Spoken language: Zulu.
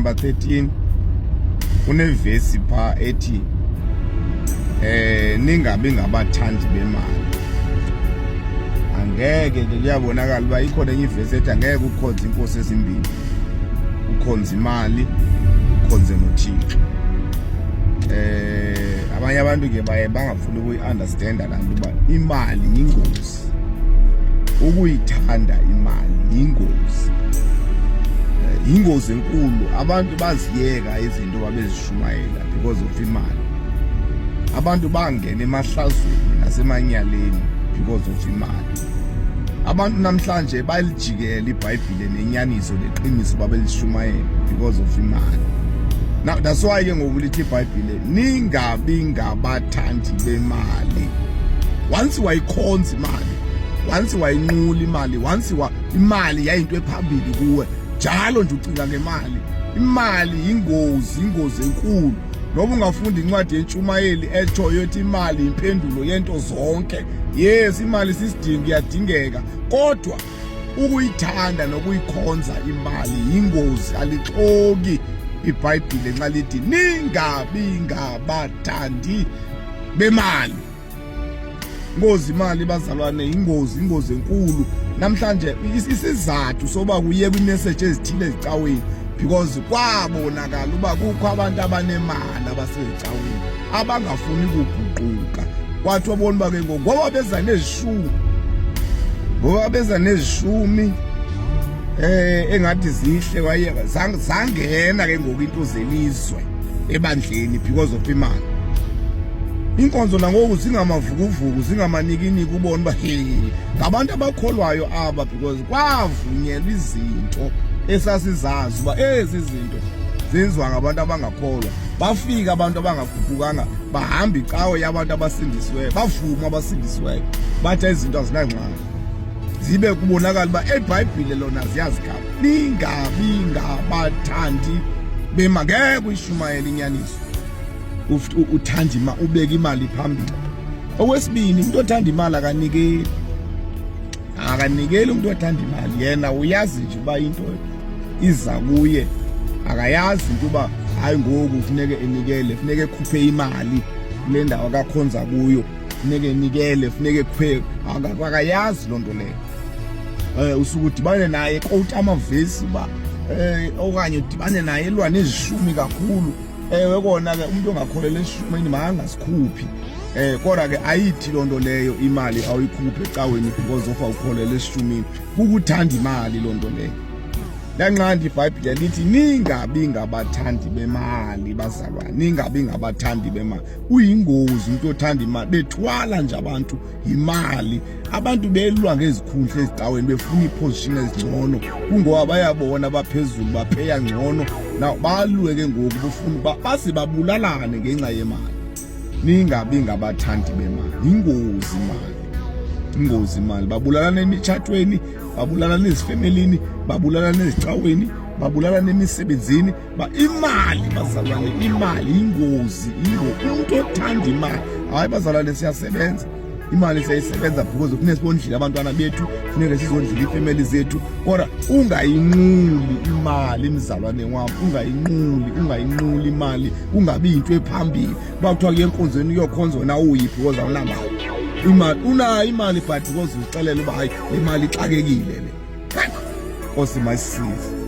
number 13 kunevesi pha ethi ningabi ngabathandi bemali. Angeke ke, kuyabonakala uba ikhona enye ivesi ethi angeke ukhonze inkosi ezimbini, ukhonze imali, ukhonze noThixo. Abanye abantu ke baye bangafuni ukuyi-understanda laa nto uba imali yingozi, ukuyithanda imali yingozi, yingozi enkulu. Abantu baziyeka izinto babezishumayela because of imali. Abantu bangena emahlazweni nasemanyaleni because of imali. Abantu namhlanje balijikela iBhayibhile nenyaniso neqiniso babelishumayela because of imali. Now that's why ke ngoku lithi iBhayibhile, "Ningabi ngabathandi bemali." Once wayikhonza imali, once wayinqula imali, once wa imali yayinto ephambili kuwe, njalo nje ucinga ngemali, imali yingozi, ingozi enkulu. Noba ungafunda incwadi yentshumayeli etshoyo ethi imali impendulo yento zonke, yes, imali sisidingo, iyadingeka, kodwa ukuyithanda nokuyikhonza imali yingozi. Alixoki iBhayibhile nxa lithi, "Ningabi ngabathandi bemali." Ingozi imali, bazalwane, ingozi, ingozi enkulu. Namhlanje isizathu soba kuye kwimessage ezithile ezicaweni, because kwabonakala uba kukho abantu abanemali abasezicaweni abangafuni kuguquka. Kwathi wabona uba ke ngoku ngoba beza nezishumi, ngoba beza nezishumi engathi zihle, waye zangena ke ngoku into zelizwe ebandleni because of imali. Inkonzo nangoku zingamavukuvuku, zingamanikiniki, ubona uba he, ngabantu abakholwayo aba, because kwavunyelwa izinto esasizazi uba ezi zinto zenziwa ngabantu abangakholwa. Bafika abantu abangaguqukanga, bahamba icawe yabantu abasindisiweyo, bavuma abasindisiweyo, bathi izinto azinangxaki, zibe kubonakala uba eBhayibhile lona ziyazikhapha. Ningabi ngabathandi bema. Ngeke uyishumayela inyaniso uthanda ima, ubeka imali phambili. Okwesibini, umuntu othanda imali akanikeli, akanikeli. Umuntu othanda imali yena uyazi nje uba into iza kuye, akayazi into uba hayi, ngoku funeke enikele, funeke ekhuphe imali kule ndawo akakhonza kuyo, funeke enikele, funeke ekhuphe. Akayazi loo nto leyo. Usuke udibane naye quote amavesi uba okanye udibane naye elwa nezishumi kakhulu. Ewe kona ke, umuntu ongakholelwa esishumeni makangasikhuphi, kodwa ke ayithi loo nto leyo imali awuyikhuphi ecaweni because of awukholelwa esishumini. Kukuthanda imali loo nto leyo. Lanqanda iBhayibhile lithi, "Ningabi ngabathandi bemali, bazalwane, ningabi ngabathandi bemali." Uyingozi umuntu othanda imali. Bethwala nje abantu imali, abantu belwa ngezikhundla ezicaweni, befuna iiposition ezingcono, kungoba bayabona abaphezulu bapheya ngcono. Now balwe ke ngoku, bufuna baze babulalane ngenxa yemali. Ningabi ngabathandi bemali, ingozi imali, ingozi imali. Babulalana emitshatweni, babulalana ezifemelini, babulalana ezicaweni, babulalana emisebenzini. Ba imali, bazalwane, imali ingozi, ingozi. Umuntu othanda imali, hayi bazalwane, siyasebenza, imali siyayisebenza because kufuneka sibondlile abantwana bethu, funeke sizondlile iifemeli zethu, kodwa ungayinquli imali, mzalwane wam, ungayinquli, ungayinquli imali, kungabi yinto ephambili uba kuthiwa kuye enkonzweni uyokhonza, wena uyi because awunamali. Imali unayo imali, but because uzixelela uba hayi, le mali ixakekile le. Nkosi mayisisize.